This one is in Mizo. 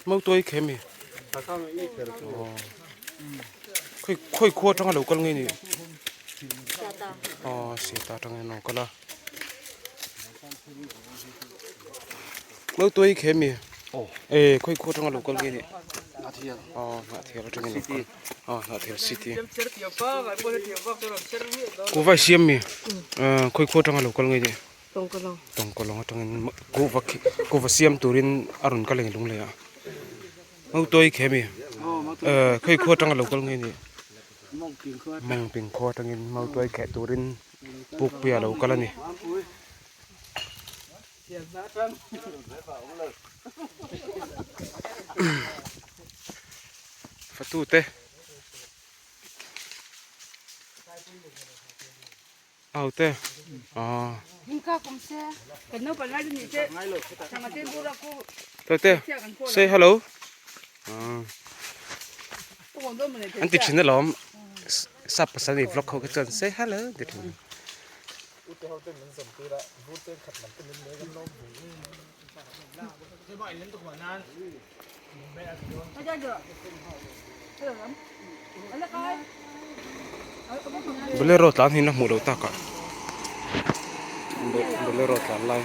Mautuai khe mi khawi khawi khua atanga lo kal nge ni aw siata atangin an lo kal a Mautuai khe mi e khawi khua atanga lo kal nge ni aw Hnahthial atangin an lo kal aw Hnahthial city kuhva siam mi khawi khua atanga lo kal nge ni. Tawngkawlawng. Tawngkawlawng atangin kuhva khi kuhva siam turin a rawn kal a ni lunglei ah. Mautuai khi ami eh khawi khua atanga lo kal nge ni? Mawngping khua atangin mautuai kheh turin pukpuia lo kal a ni. Fatute. Au te aw Tawite say hello an ti thin alawm sap pasal nei vlog ho kha chuan say hello an ti thin. Bolero tlan hi na hmuh loh tak ah bolero tlan lai.